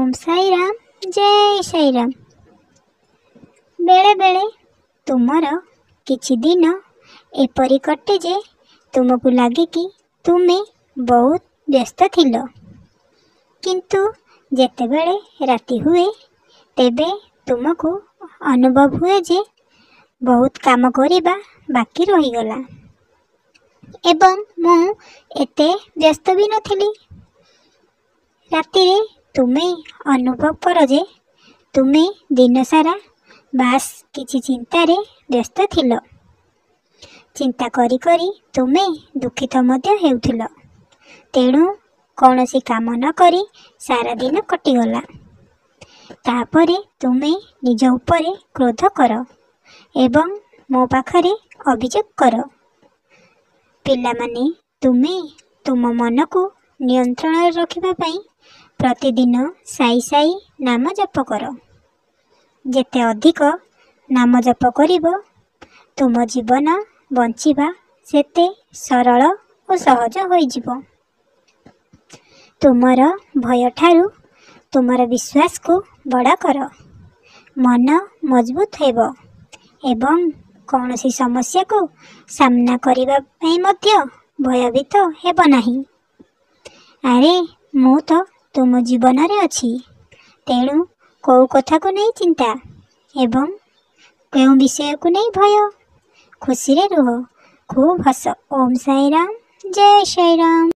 ଓମ୍ ସାଇରାମ, ଜୟ ସାଇରାମ। ବେଳେବେଳେ ତୁମର କିଛି ଦିନ ଏପରି କଟେ ଯେ ତୁମକୁ ଲାଗେ କି ତୁମେ ବହୁତ ବ୍ୟସ୍ତ ଥିଲ। କିନ୍ତୁ ଯେତେବେଳେ ରାତି ହୁଏ, ତେବେ ତୁମକୁ ଅନୁଭବ ହୁଏ ଯେ ବହୁତ କାମ କରିବା ବାକି ରହିଗଲା ଏବଂ ମୁଁ ଏତେ ବ୍ୟସ୍ତ ବି ନଥିଲି। ରାତିରେ ତୁମେ ଅନୁଭବ କର ଯେ ତୁମେ ଦିନସାରା ବାସ୍ କିଛି ଚିନ୍ତାରେ ବ୍ୟସ୍ତ ଥିଲ। ଚିନ୍ତା କରି କରି ତୁମେ ଦୁଃଖିତ ମଧ୍ୟ ହେଉଥିଲ। ତେଣୁ କୌଣସି କାମ ନ କରି ସାରା ଦିନ କଟିଗଲା। ତାପରେ ତୁମେ ନିଜ ଉପରେ କ୍ରୋଧ କର ଏବଂ ମୋ ପାଖରେ ଅଭିଯୋଗ କର। ପିଲାମାନେ, ତୁମେ ତୁମ ମନକୁ ନିୟନ୍ତ୍ରଣରେ ରଖିବା ପାଇଁ ପ୍ରତିଦିନ ସାଇ ସାଇ ନାମ ଜପ କର। ଯେତେ ଅଧିକ ନାମ ଜପ କରିବ, ତୁମ ଜୀବନ ବଞ୍ଚିବା ସେତେ ସରଳ ଓ ସହଜ ହୋଇଯିବ। ତୁମର ଭୟଠାରୁ ତୁମର ବିଶ୍ୱାସକୁ ବଡ଼ କର। ମନ ମଜବୁତ ହେବ ଏବଂ କୌଣସି ସମସ୍ୟାକୁ ସାମ୍ନା କରିବା ପାଇଁ ମଧ୍ୟ ଭୟଭୀତ ହେବ ନାହିଁ। ଆରେ, ମୁଁ ତ ତୁମ ଜୀବନରେ ଅଛି, ତେଣୁ କେଉଁ କଥାକୁ ନେଇ ଚିନ୍ତା ଏବଂ କେଉଁ ବିଷୟକୁ ନେଇ ଭୟ? ଖୁସିରେ ରୁହ, ଖୁବ୍ ହସ। ଓମ୍ ସାଇରାମ, ଜୟ ସାଇରାମ।